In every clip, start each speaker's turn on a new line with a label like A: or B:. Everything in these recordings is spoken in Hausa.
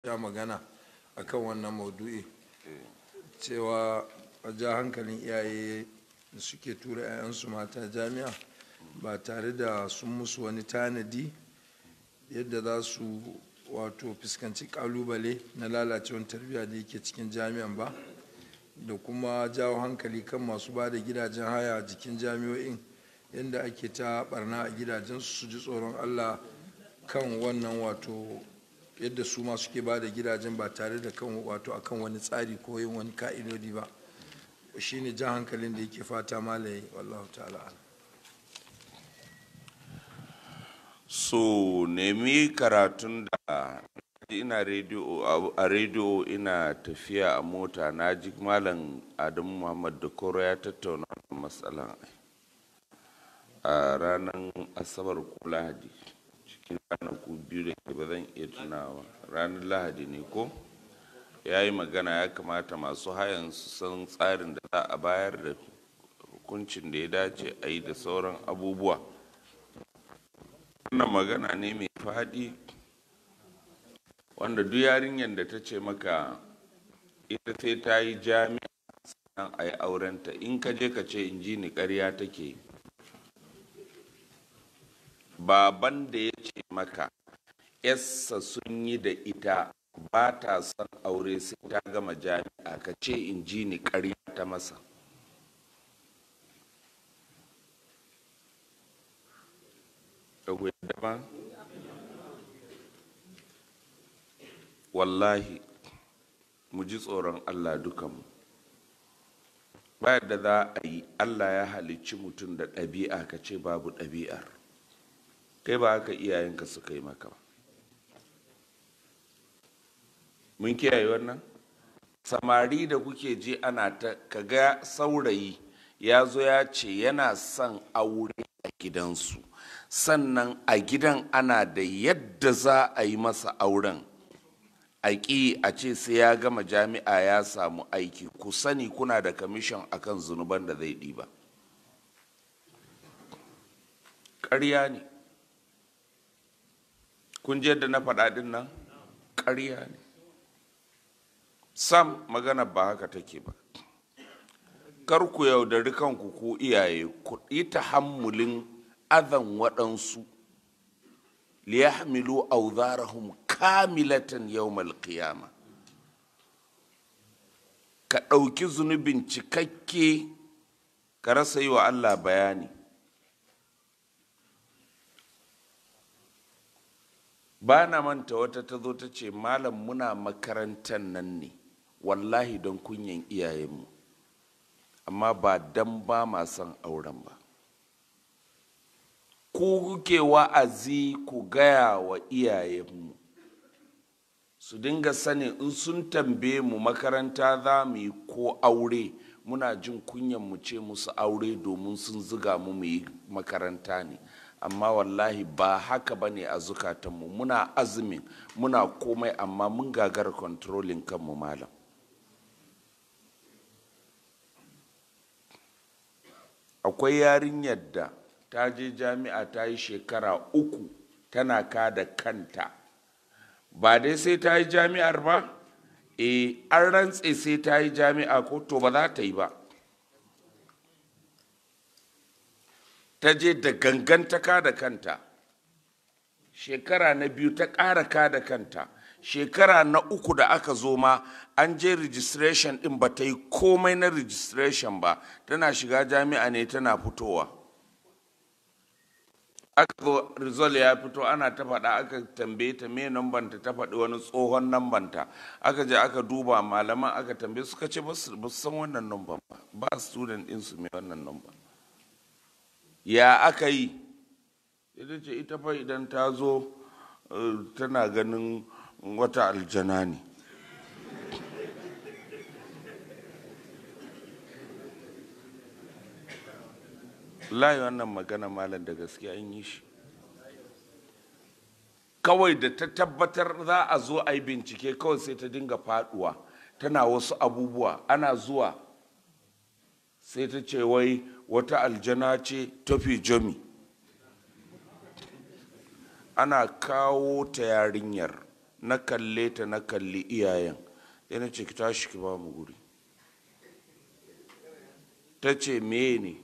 A: Ya magana akan wannan maudu'i cewa a ja hankalin iyaye da suke tura 'ya'yansu mata jami'a ba tare da sun musu wani tanadi yadda za su wato fuskanci kalubale na lalacewar tarbiyya da yake cikin jami'an ba, da kuma jawo hankali kan masu ba da gidajen haya a jikin jami'o'in yadda ake ta barna a gidajensu, su ji tsoron Allah kan wannan, wato yadda su ma suke ba da gidajen ba tare da kan wato akan wani tsari ko yin wani ka'idodi ba. Shine jan hankalin da yake fata malaye, wallahu ta'ala.
B: So nemi karatun da ina rediyo, a rediyo ina tafiya a mota, na ji Malam Adamu Muhammad da Koro ya tattauna matsalan a ranar Asabar ko Lahadi, cikin ranaku biyu da ke ba zan iya tunawa, ranar Lahadi ne ko ya yi magana. Ya kamata masu hayan su san tsarin da za a bayar da hukuncin da ya dace a yi da sauran abubuwa. Wannan magana ne mai faɗi, wanda duk yarinyar da ta ce maka ita sai ta yi jami'a sannan a yi aurenta, in ka je ka ce in ji ni, ƙarya take. Baban da ya ce maka yassa sun yi da ita, ba ta son aure sai ta gama jami'a, ka ce in ji ni, ƙarya ta masa. Ba wallahi, mu ji tsoron Allah dukanmu. Ba yadda za a yi Allah ya halicci mutum da ɗabi'a, ka ce babu ɗabi'ar. Kai ba haka iyayenka suka yi maka ba. Mun kiyaye wannan. Samari da kuke ji ana ta kaga saurayi ya zo ya ce yana son aure a gidansu, sannan a gidan ana da yadda za a yi masa auren, a ƙi a ce sai ya gama jami'a ya samu aiki, ku sani kuna da commission akan zunuban da zai ɗiba. Ƙarya ne. Kun ji yadda na faɗa ɗin nan? Ƙarya ne sam, magana ba haka take ba. Kar ku yaudari kanku. Ku iyaye, ku yi tahammulin azan waɗansu, liyahmilu awzarahum kamilatan yawmal qiyama. Ka ɗauki zunubin cikakke, ka rasa yi wa Allah bayani. Ba na manta wata ta zo ta ce, "Malam, muna makarantar nan ne wallahi don kunyan iyayenmu, amma ba don ba ma son auren ba. Ku kuke wa'azi, ku gaya wa iyayenmu su dinga sani in sun tambaye mu makaranta za mu yi ko aure, muna jin kunyan mu ce musu aure domin sun ziga mu mu yi makaranta ne. Amma wallahi ba haka ba ne a zukatanmu. Muna azumin, muna komai, amma mun gagara controlling kanmu." Malam, akwai yarinyar da ta je jami'a, ta yi shekara 3 tana kada kanta. Ba dai sai ta yi jami'ar ba? E, an rantse sai ta yi jami'a ko? To ba za ta yi ba. Ta je da gangan ta kada kanta. Shekara na biyu ta ƙara kada kanta. Shekara na uku da aka zo ma an je registration din, ba ta yi komai na registration ba, tana shiga jami'a ne tana fitowa. Aka zo result ya fito, ana ta faɗa, aka tambaye ta me nambanta, ta faɗi wani tsohon nambanta. Aka je aka duba, malaman aka tambaye, suka ce ba su san wannan namban ba, ba student ɗinsu mai wannan namban. Ya aka yi? Ita ce ita fa idan ta zo tana ganin wata aljana ne. Layi wannan magana, malam, da gaskiya an yi shi. Kawai da ta tabbatar za a zo a yi bincike, kawai sai ta dinga faduwa tana wasu abubuwa. Ana zuwa sai ta ce wai wata aljana ce tafi jami. Ana kawo ta yarinyar. Na kalle ta, na kalli iyayen, sai na ce, "Ki tashi ki ba mu guri." Ta ce, "Meye ne?"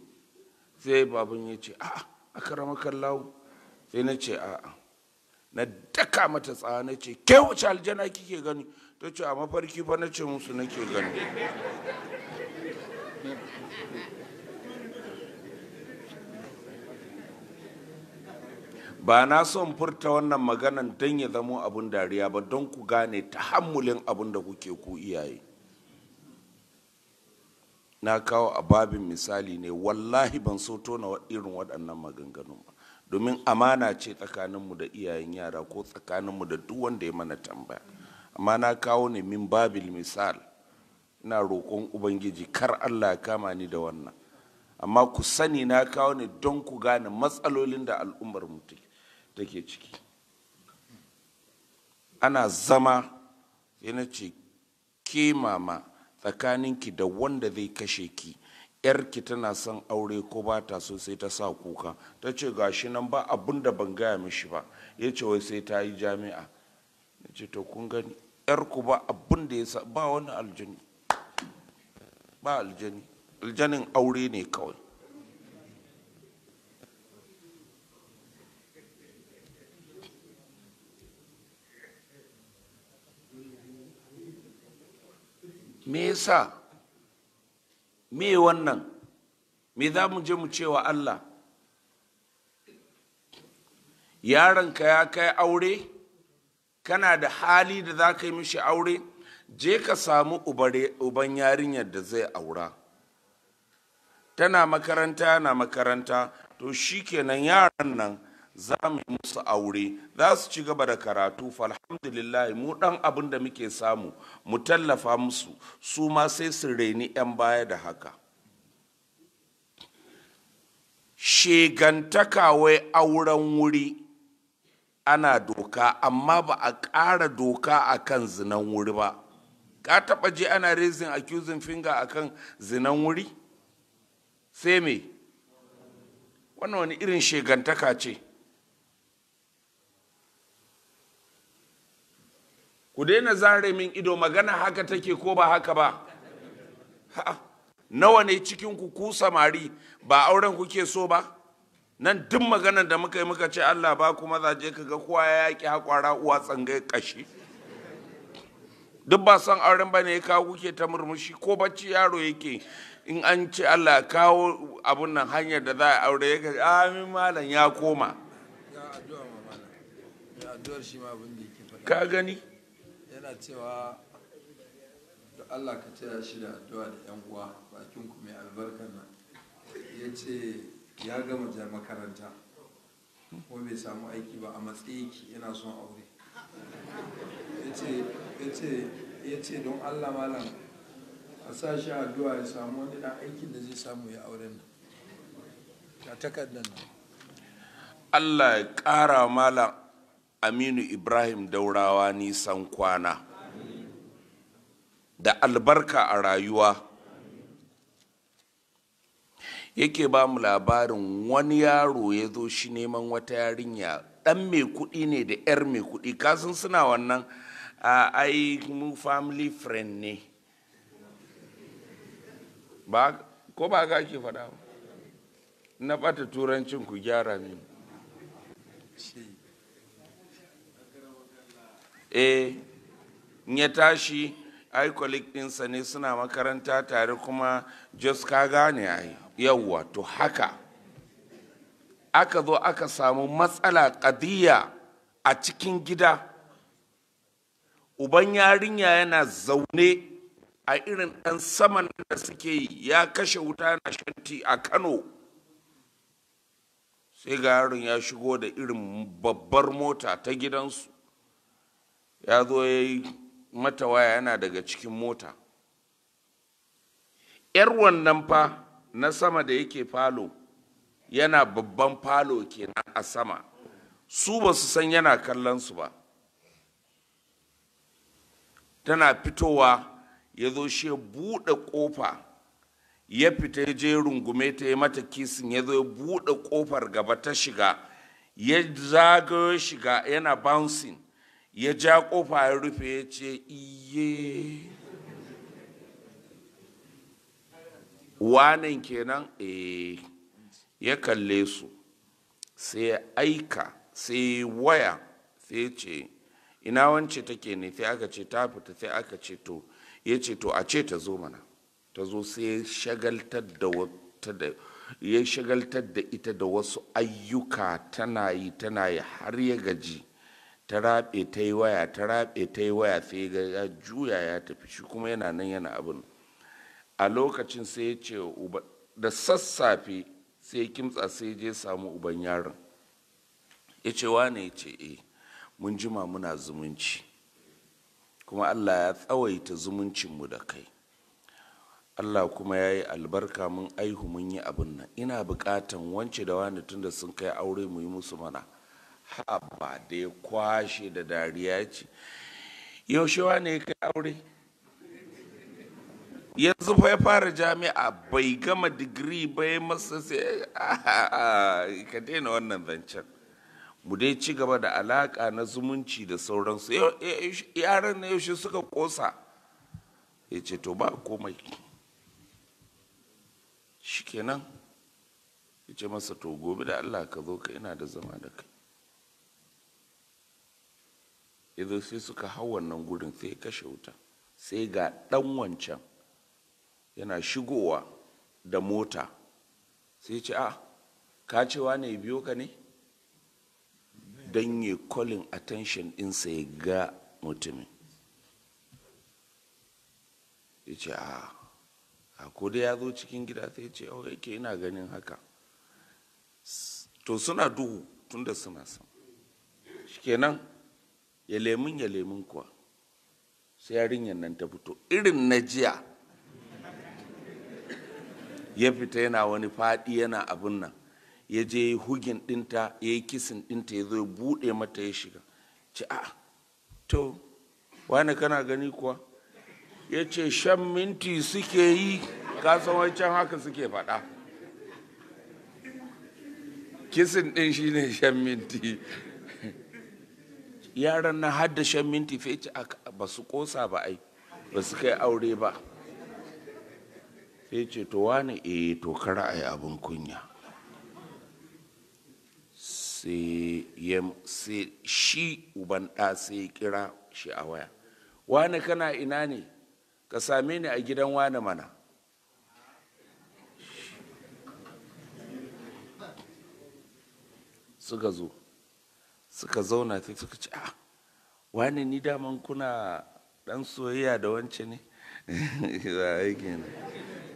B: Sai baban ya ce, "A'a, akaramakallahu." Sai na ce, "A'a." Na daka mata tsawa, na ce, "Ke, wace aljana kike gani?" Ta ce, "A mafarki fa na ce musu nake gani." Ba na son furta wannan maganan don ya zamo abun dariya ba, don ku gane tahammulin abun da kuke ku iyaye. Na kawo a babin misali ne. Wallahi ban so tona irin waɗannan maganganun ba, domin amana ce tsakaninmu da iyayen yara ko tsakaninmu da duk wanda ya mana tambaya, amma na kawo ne min babil misal. Ina roƙon Ubangiji kar Allah ya kama ni da wannan, amma ku sani na kawo ne don ku gane matsalolin da al'ummar mu take ciki. Ana zama, sai na ce, "Ke mama, tsakaninki da wanda zai kashe ki, yarki tana son aure ko ba ta so?" Sai ta sa kuka, ta ce, "Gashi nan, ba abun da ban gaya mishi ba, ya ce wai sai ta yi jami'a." Na ce, "To, kun gani, yarku ba abun da ya sa, ba wani aljani, ba aljani, aljanin aure ne kawai." Me yasa? Me wannan? Me za mu je mu cewa Allah? Yaronka ya kai aure, kana da hali da za ka yi mishi aure, je ka samu uban yarinyar da zai aura. Tana makaranta, yana makaranta, to shikenan, yaran nan za mu yi musu aure, za su ci gaba da karatu. Alhamdulillah, mu dan abin da muke samu mu tallafa musu, su ma sai su reni 'yan baya da haka. Shegantaka, wai auren wuri ana doka, amma ba a ƙara doka a kan zinan wuri ba. Ka taɓa je ana raising accusing finger akan zinan wuri? Sai me? Wannan wani irin shegantaka ce? Ku daina zare min ido. Magana haka take ko ba haka ba? Ha, nawa ne cikin ku, ku samari, ba auren kuke so ba? Nan duk maganar da muka yi, muka ce Allah ba ku mazaje, ka ga kowa ya yaki hakwara uwa tsangai kashi. Duk ba son auren ba ne ya kawo kuke ta murmushi? Ko bacci yaro yake, in an ce Allah kawo abun nan, hanyar da za a aure, ya ga amin, malam ya koma.
A: Ya addu'a ma malam, ya addu'ar shi ma abin da yake faɗa.
B: Ka gani?
A: Yana cewa da Allah ka taya shi da addu'a da yan uwa, bakin ku mai albarkar nan. Ya ce ya gama jar makaranta ko bai samu aiki ba, a matsayi yake, yana son aure. Ya ce don Allah malam a sa shi addu'a ya samu wani dan aikin da zai samu ya auren nan. Ga takardar nan.
B: Allah ya ƙara Malam Aminu Ibrahim Daurawa nisan kwana da albarka a rayuwa. Yake ba mu labarin wani yaro ya zo shi neman wata yarinya, ɗan mai kuɗi ne da 'yar mai kuɗi. Kasan suna wannan, a ai mu family friend ne ba, ko ba ka ake faɗa ba? Na ɓata turancin, ku gyara mini.
A: Shi.
B: In ya tashi, ai colleague ɗinsa ne, suna makaranta tare, kuma just ka gane ai, yawwa. To haka aka zo aka samu matsala, ƙadiyya a cikin gida. Uban yarinya yana zaune a irin ɗan saman da suke yi, ya kashe wuta yana shanti a Kano. Sai ga yaron ya shigo da irin babbar mota ta gidansu, ya zo ya yi mata waya, yana daga cikin mota. Yar wannan fa na sama da yake falo, yana babban falo kenan a sama, su ba su san yana kallon su ba. Tana fitowa, ya zo shi ya buɗe ƙofa, ya fita, ya je rungume ta, ya mata kissing, ya zo ya buɗe ƙofar gaba ta shiga, ya zagayo shiga yana bouncing. Ya ja kofa ya rufe, ya ce iye wanan kenan. Eh, ya kalle su, sai ya aika, sai waya, sai ya ce ina wance take ne? Sai aka ce ta fita. Sai aka ce to, ya ce to a ce ta zo mana. Ta zo, sai ya shagaltar da wata da ya shagaltar da ita da wasu ayyuka, tana yi tana yi har ya gaji. Ta raɓe ta yi waya, ta raɓe ta yi waya, sai ya juya ya tafi. Shi kuma yana nan yana abin. A lokacin sai ya ce da sassafe sai ya kimtsa, sai je samu uban yaron. Ya ce wane? Ya ce eh, mun jima muna zumunci, kuma Allah ya tsawaita zumuncinmu da kai, Allah kuma ya yi albarka, mun aihu, mun yi abin nan. Ina buƙatan wance da wani, tunda sun kai aure, mu yi musu mana. Haba, da ya kwashe da dariya, ce yaushe wane ya kai aure? Yanzu fa ya fara jami'a, bai gama digiri ba ya masa. Sai ka daina wannan zancen, mu dai ci gaba da alaka na zumunci da sauransu. Yaran na yaushe suka kosa? Ya ce to ba komai, shikenan. Ya ce masa to gobe da Allah ka zo ka, ina da zama da kai. Yazo, sai suka hau wannan gurin, sai ya kashe wuta. Sai ga ɗan wancan yana shigowa da mota. Sai ce a ka cewa ne biyo ka ne don ya calling attention ɗinsa ya ga mutumin. Ya ce a ko dai ya zo cikin gida. Sai ce oh, yake ina ganin haka. To suna duhu tunda suna son shikenan. Ya lemun ya lemun kuwa, sai yarinyar nan ta fito irin na jiya. Ya fita yana wani faɗi yana abin nan. Ya je hugging ɗinta, ya yi kissing ɗinta, ya zo ya buɗe mata ya shiga. Ce a to wani kana gani kuwa? Ya ce shan minti suke yi. Kasan wancan haka suke faɗa, kissing ɗin shine shan minti. Yaran na hadda shan minti. Fa ce ba su kosa ba, ai ba su kai aure ba. Sai ce to wani, eh, to kar a yi abin kunya. Sai shi uban ɗa sai ya kira shi a waya, wani kana ina ne? Ka same ni a gidan wani mana. Suka zo suka zauna, sai suka ce ah, wani, ni daman kuna dan soyayya da wance ne?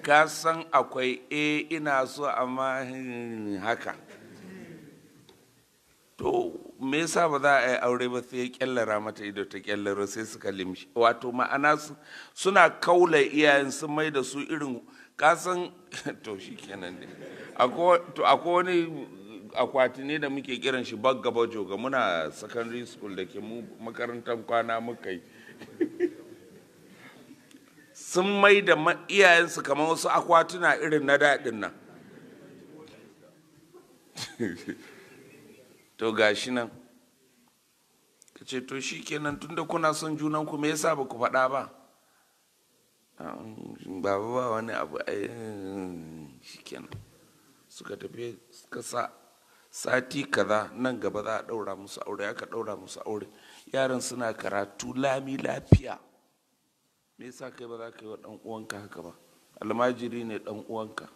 B: Ka san akwai e ina so, amma haka to me yasa ba za a yi aure ba? Sai ya kyallara mata ido, ta kyallara, sai suka limshi. Wato ma'ana suna kaula iyayen, sun mai da su irin kasan. To shi kenan ne. To akwai wani akwati ne da muke kiran shi bagga bajoga. Muna secondary school, da ke mu makarantar kwana muka yi. Sun mai da iyayensu kamar wasu akwatuna irin na daɗin nan. To gashi nan, ka ce to shi kenan, tunda kuna son junanku, me yasa ba ku faɗa ba? Baba, ba wani abu, shi kenan. Suka tafi, suka sa sati kaza nan gaba za a ɗaura musu aure. Aka ɗaura musu aure, yaran suna karatu lami lafiya. Me yasa kai ba za ka yi wa ɗan uwanka haka ba? Almajiri ne ɗan uwanka,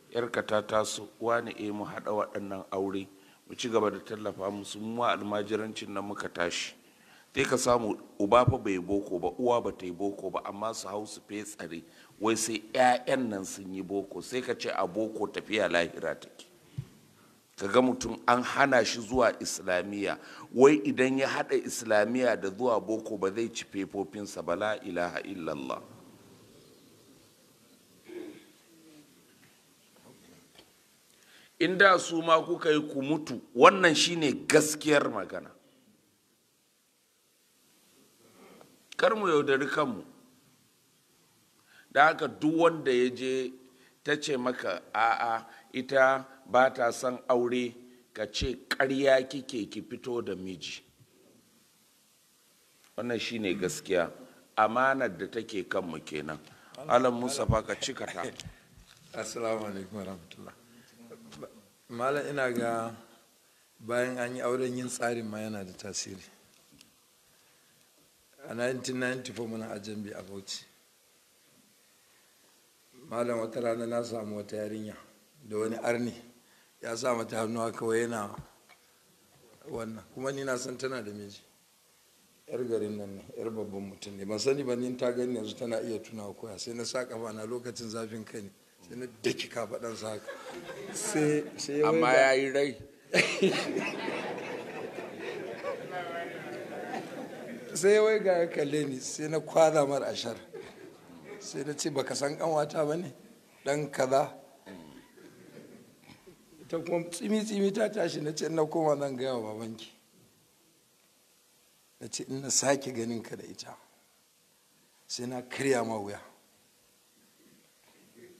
B: yarka ta taso, wani e mu haɗa waɗannan aure, mu ci gaba da tallafa musu. Mu almajirancin nan muka tashi. Sai ka samu uba fa bai boko ba, uwa ba ta yi boko ba, amma su hau su tsare wai sai 'ya'yan nan sun yi boko. Sai ka ce a boko tafiya lahira take. Ka ga mutum an hana shi zuwa islamiyya, wai idan ya haɗa islamiyya da zuwa boko ba zai ci fefofinsa ba. La ilaha illallah. Inda su ma kuka yi ku mutu, wannan shine gaskiyar magana. Kar mu yaudari kanmu. Da haka duk wanda ya je ta ce maka a'a, ita ba ta son aure, ka ce ƙarya kike, ki fito da miji. Wannan shine gaskiya, amanar da take kanmu kenan. Alam Mustapha, ka cika ta.
A: Assalamu alaikum warahmatullah. Malam, ina ga bayan an yi auren, yin tsarin ma yana da tasiri. A 1994 muna a Jambi a Bauchi. Malam, wata rana na samu wata yarinya da wani arni ya sa mata hannu haka, wai yana wannan. Kuma ni na san tana da miji. Yar garin nan ne, yar babban mutum ne. Ban sani ba, ni ta gani yanzu tana iya tunawa koya. Sai na sa kafa na, lokacin zafin kai ne, sai na daki kafaɗansa haka, sai ya
B: Amma
A: waiga.
B: ya yi rai.
A: Sai ya waiga ya kalle ni, sai na kwada mar ashar, sai na ce, "Baka san kanwata ba ne dan kaza?" Ta kuma tsimi tsimi ta tashi. Na ce, "Na koma zan gaya wa babanki." Na ce, "In na sake ganin ka da ita, sai na karya ma wuya."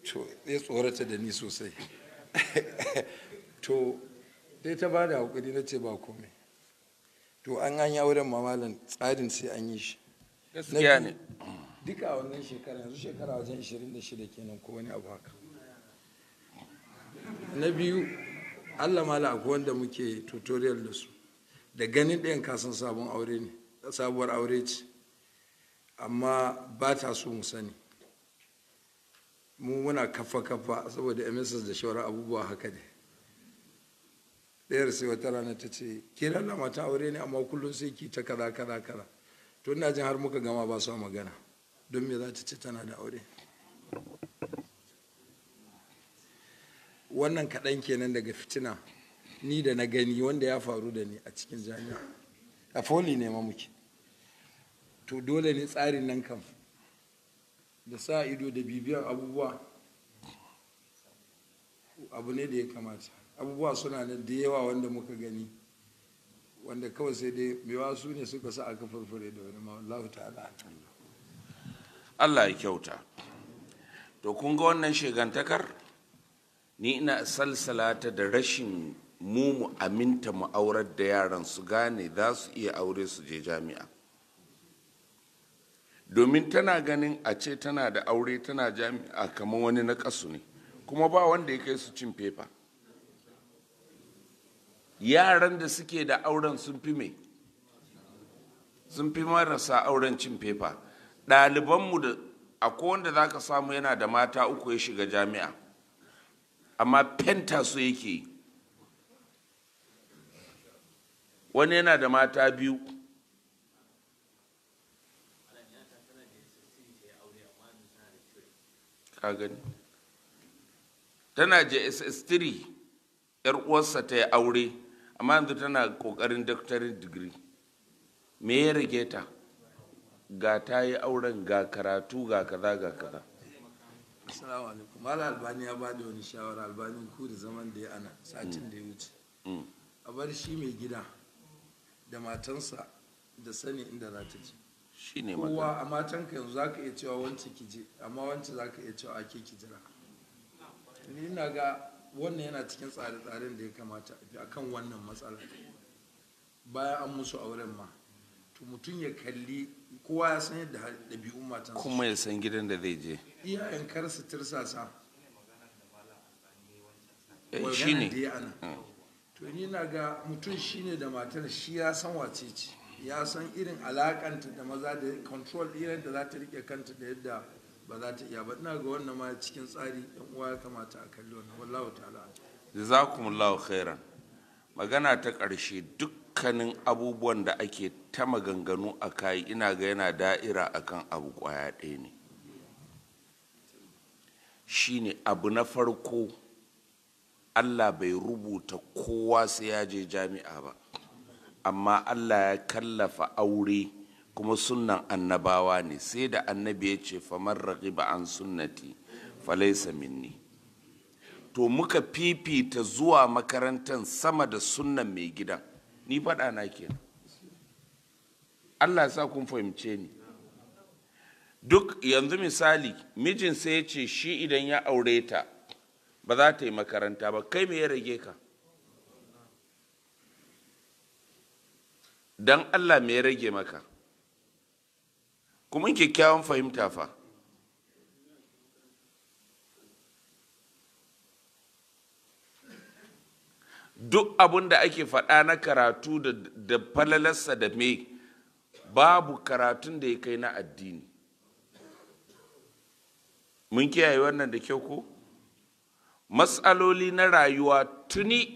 A: To ya tsorata da ni sosai. To dai ta ba da hakuri, na ce ba komai. To an yi auren mamalan, tsarin sai an yi shi.
B: Gaskiya ne.
A: Duka a wannan shekara, yanzu shekara wajen 26 kenan ko wani abu haka. Na biyu, Allah mala, akwai wanda muke tutorial da su, da ganin ɗayan kasan sabon aure ne, sabuwar aure ce, amma ba ta so mu sani. Mu muna kafa kafa saboda MSS da shauran abubuwa haka ne. Ɗayar sai wata rana ta ce, "Ke lalla mata aure ne, amma kullum sai ki ta kaza kaza kaza." To ina jin har muka gama ba su magana. Don me za ta ce tana da aure? Wannan kaɗan kenan daga fitina ni da na gani wanda ya faru da ni a cikin jami'a, a poly ne ma muke. To dole ne tsarin nan kam da sa ido da bibiyan abubuwa abu ne da ya kamata. Abubuwa suna nan da yawa wanda muka gani, wanda kawai sai dai mewa su ne suka sa aka furfure da wani ma. Allah ta'ala.
B: Allah ya kyauta. To kun ga wannan shegantakar, ni ina salsalata da rashin mu aminta mu aurar da yaran, su gane za su iya aure su je jami'a. Domin tana ganin a ce tana da aure tana jami'a kamar wani na kasu ne, kuma ba wanda ya kai su cin fefa. Yaran da suke da auren sun fi me? Sun fi marasa auren cin fefa. Ɗalibanmu da akwai wanda za ka samu yana da mata uku ya shiga jami'a, amma fenta su yake yi. Wani yana da mata biyu. Ka gani, tana JSS3 yar uwarsa ta yi aure, amma yanzu tana kokarin doctorate degree. Me ya rage ta? Ga ta yi auren, ga karatu, ga kaza, ga kaza.
A: Assalamu alaikum. Malam Albani ya bada wani shawara, Albanin ku da zaman da ya ana satin da ya wuce. A bar shi mai gida da matansa da sani inda za ta je.
B: Shine magana.
A: Kowa a matanka yanzu za ka iya cewa wance ki je, amma wance za ka iya cewa ake ki jira. Ni ina ga wannan yana cikin tsare-tsaren da ya kamata a bi akan wannan matsala. Bayan an musu auren ma, to mutum ya kalli, kowa ya san yadda ɗabi'un matansa.
B: Kuma ya san gidan da zai je.
A: Iyayen kar su tirsasa.
B: Eh, shine.
A: Da ya ana. To ni na ga mutum shine da matar, shi ya san wace ce, ya san irin alakanta da maza da control irin da za ta rike kanta da yadda ba za ta iya ba. Ina ga wannan ma cikin tsari, yan uwa, ya kamata a kalli wannan. Wallahu ta'ala.
B: Jazakumullahu khairan. Magana ta ƙarshe, dukkanin abubuwan da ake ta maganganu a kai, ina ga yana da'ira akan abu ƙwaya ɗaya ne. Shine abu na farko, Allah bai rubuta kowa sai ya je jami'a ba, amma Allah ya kallafa aure, kuma sunnan annabawa ne. Sai da annabi ya ce, "Faman raghiba an sunnati falaisa minni." To muka fifita zuwa makarantar sama da sunnan mai gidan. Ni faɗa na kenan. Allah ya sa kun fahimce ni. Duk yanzu misali, mijin sai ya ce shi idan ya aure ta ba za ta yi makaranta ba, kai me ya rage ka? Dan Allah, me ya rage maka? Kuma kyakkyawan fahimta fa. Duk abin da ake faɗa na karatu da falalarsa da me, babu karatun da ya kai na addini. Mun kiyaye wannan da kyau ko? Matsaloli na rayuwa tuni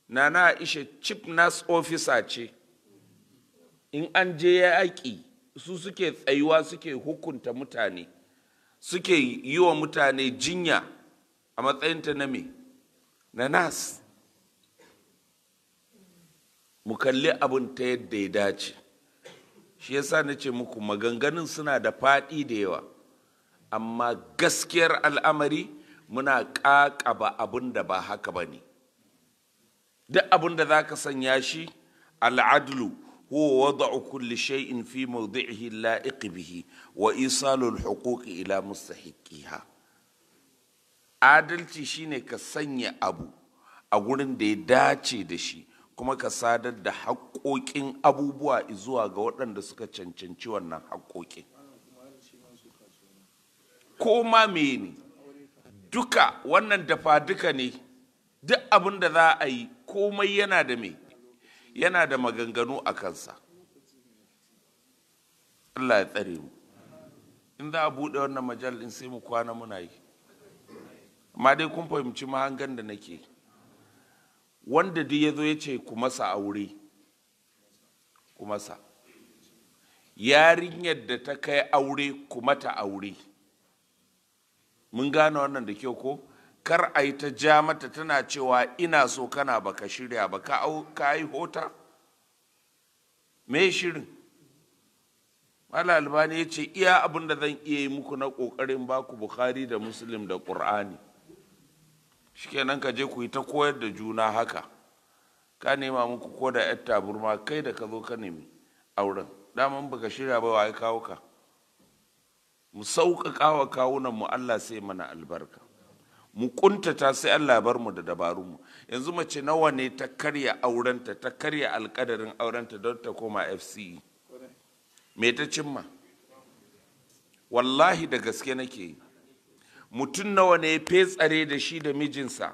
B: Nana Aisha chief nurse officer ce. In an je yaƙi su suke tsayuwa, suke hukunta mutane, suke yi wa mutane jinya a matsayinta na me? Na nas. Mu kalli abin ta yadda ya dace. Shi yasa na ce muku maganganun suna da faɗi da yawa, amma gaskiyar al'amari muna ƙaƙaba abin da ba haka ba ne. Duk abin da za ka sanya shi al'adlu huwa wada'u kulli shay'in fi mawdi'ihi la'iq bihi wa isalu al-huquqi ila mustahiqiha. Adalci shine ka sanya abu a gurin da ya dace da shi, kuma ka sadar da haƙoƙin abubuwa zuwa ga waɗanda suka cancanci wannan haƙoƙin. Ko ma mene duka wannan dafa duka ne, duk abin da za a yi komai yana da me, yana da maganganu a kansa. Allah ya tsare mu. In za a buɗe wannan majalin sai mu kwana muna yi, amma dai kun fahimci mahangan da nake. Wanda duk ya zo ya ce ku masa aure, ku masa. Yarinyar da ta kai aure, ku mata aure. Mun gane wannan da kyau ko? Kar a yi ta ja mata tana cewa ina so, kana baka shirya ba, ka yi hota. Me shirin? Malam Albani ya ce iya abin da zan iya yi muku na ƙoƙarin baku Bukhari da Muslim da Ƙur'ani. Shikenan ka je ku yi ta koyar da juna haka. Ka nema muku ko da yar taburma, kai da ka zo ka nemi auren. Daman baka shirya ba, wa ya kawo ka? Mu sauƙaƙa wa kawunan mu, Allah sai mana albarka. Mu kuntata sai Allah bar mu da dabarun mu. Yanzu mace nawa ne ta karya aurenta, ta karya alƙadarin aurenta don ta koma FCE? Me ta cimma? Wallahi da gaske nake yi. Mutum nawa ne ya fetsare da shi da mijinsa?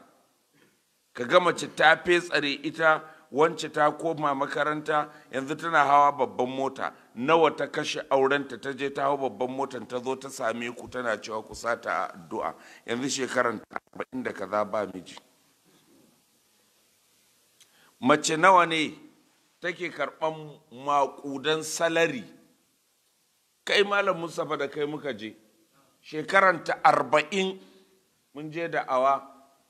B: Ka ga mace ta fetsare, ita wance ta koma makaranta, yanzu tana hawa babban mota. Nawa ta kashe aurenta ta je ta hau babban motan, ta zo ta same ku tana cewa ku sata a addu'a. Yanzu shekaran 40 da kaza ba miji. Mace nawa ne take karɓan maƙudan salari? Kai Malam Mustapha da kai muka je shekaranta 40 mun je da awa,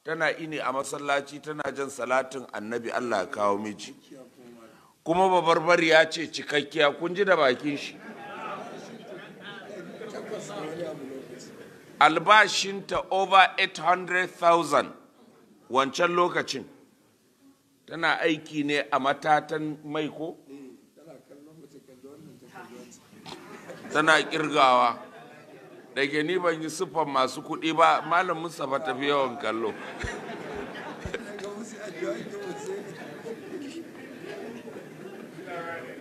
B: tana ini a masallaci tana jan salatin annabi, Allah ya kawo miji. Kuma babarbari ya ce cikakkiya, kun ji da bakin shi. Albashinta over 800,000 wancan lokacin. Tana aiki ne a matatan mai ko? Tana kirgawa. Da ke ni ban yi siffan masu kuɗi ba, Malam Mustapha tafi yawan kallo.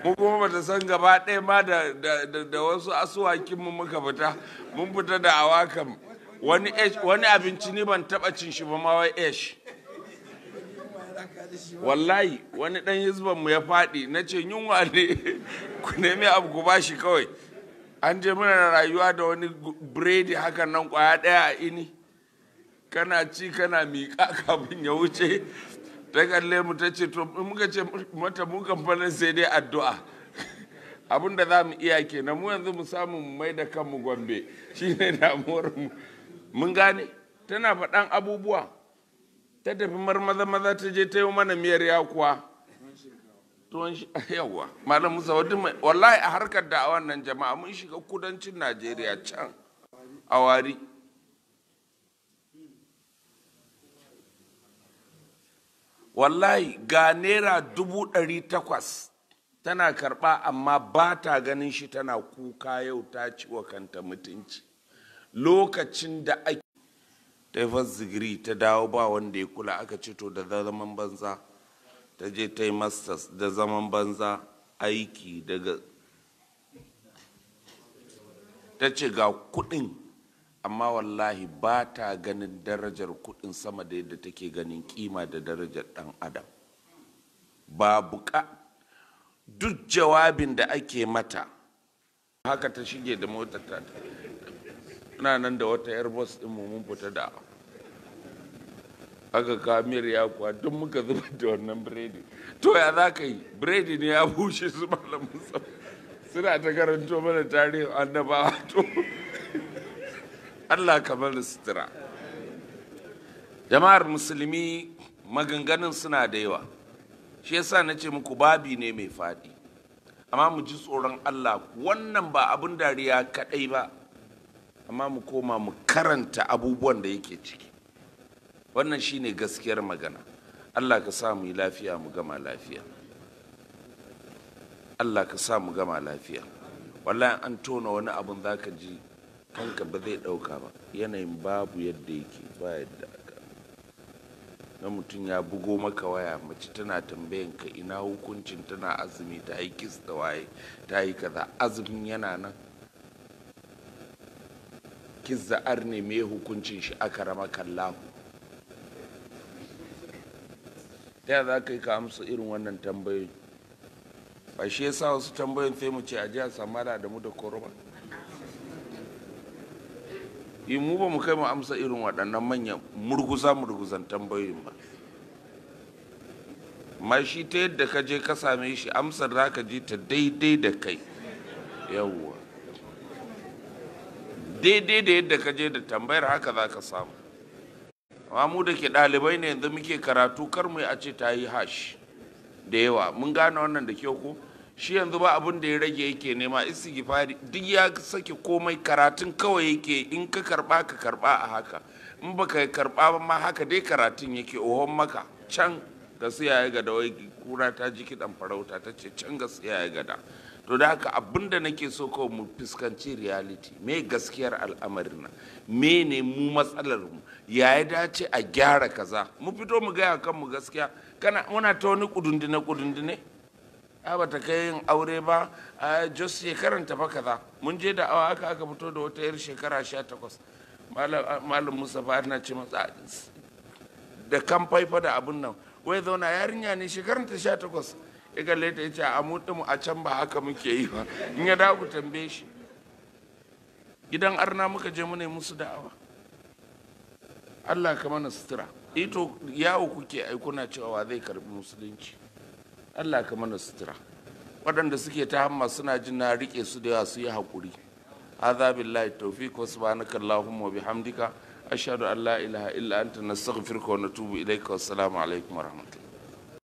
B: Mu kuma bata san gaba ɗaya ma da wasu asuwakin mu muka fita, mun fita da awakan wani abinci ni ban taɓa cin shi ba ma, wai ash. Wallahi wani ɗan hizban mu ya faɗi, na ce yunwa ne, ku nemi abu ku bashi kawai. An je muna rayuwa da wani biredi hakan nan kwaya ɗaya a ini, kana ci kana miƙa kafin ya wuce. Ta kalle mu ta ce to, muka ce mata mu kamfanin sai dai addu'a, abin da za mu iya kenan. Mu yanzu mu samu mu mai da kanmu Gombe shine damuwar mu. Mun gane tana faɗan abubuwa. Ta tafi marmaza maza ta je ta yi mana miyar yakuwa, tuwon yawa. Malam Musa, wallahi a harkar da wannan jama'a mun shiga kudancin Najeriya can a Wari. Wallahi ga naira 800,000 tana karba, amma ba ta ganin shi, tana kuka yau ta ci wa kanta mutunci. Lokacin da ake ta yi first degree ta dawo ba wanda ya kula, aka ce to da zaman banza. Ta je ta yi masters da zaman banza, aiki daga Ta ce ga kuɗin, amma wallahi ba ta ganin darajar kuɗin sama da yadda take ganin kima da darajar ɗan adam. Ba buƙa duk jawabin da ake mata haka ta shige da motar ta. Ina nan da wata yar bus ɗin mu mun fita da aka kamir ya kuwa duk muka zuba da wannan biredi. To ya za ka yi? Biredi ne ya bushe, su Malam Musa suna ta karanto mana tarihin annabawa. To Allah kamar sutura. Jama'ar musulmi, maganganun suna da yawa, shi yasa na ce muku babi ne mai faɗi. Amma mu ji tsoron Allah, wannan ba abin dariya kaɗai ba, amma mu koma mu karanta abubuwan da yake ciki. Wannan shine gaskiyar magana. Allah ka sa mu yi lafiya, mu gama lafiya. Allah ka sa mu gama lafiya. Wallahi an tona wani abun zaka ji kanka ba zai ɗauka ba. Yanayin babu yadda yake ba, yadda aka na mutum ya bugo maka waya, mace tana tambayan ka ina hukuncin tana azumi, ta yi kiss da waye, ta yi kaza, azumin yana nan. Kiss da arne, me hukuncin shi? Aka rama kallahu. Ta za ka yi ka amsa irin wannan tambayoyi? Ba shi yasa wasu tambayoyin sai mu ce a ji a samu da mu da koro ba. Yi mu ba mu kai mu amsa irin waɗannan manyan murguza murguzan tambayoyin ba. Ma shi ta yadda ka je ka same shi, amsar za ka ji ta daidai da kai. Yawwa, daidai da yadda ka je da tambayar, haka za ka samu. Amma mu da ke ɗalibai ne, yanzu muke karatu, kar mu a ce ta yi hash da yawa. Mun gane wannan da kyau ko? Shi yanzu ba abin da ya rage yake nema, istighfari. Duk ya sake komai, karatun kawai yake. In ka karba, ka karba a haka. In baka karba ba ma, haka dai karatun yake. Ohon maka can ga siyaye gada, wai kura ta ji kiɗan farauta ta ce can ga siyaye gada. To da haka abin da nake so kawai, mu fuskanci reality. Me gaskiyar al'amarin nan? Me ne mu matsalar mu? Ya dace a gyara kaza? Mu fito mu gaya kanmu gaskiya. Kana muna ta wani kudundune kudundune, a bata kai yin aure ba, a just shekaran ta fa kaza. Mun je da awa aka fito da wata yar shekara 18. Malam Mustapha na ce masa da kan faifa da abun nan, wai zauna yarinya ne shekaran ta 18. Ya kalle ta, yace a mu a can ba haka muke yi ba. In ya dawo ku tambaye shi. Gidan arna muka je mu ne musu da'awa. Allah ka mana sutura. Ito yawo kuke ai kuna cewa zai karbi musulunci. Allah ka mana sutura. Waɗanda suke ta hamma suna jin na rike su da yawa, su yi haƙuri. Hadha billahi tawfiq wa subhanaka allahumma wa bihamdika, ashhadu an la ilaha illa anta, nastaghfiruka wa natubu ilayka. Wassalamu alaikum wa rahmatullah.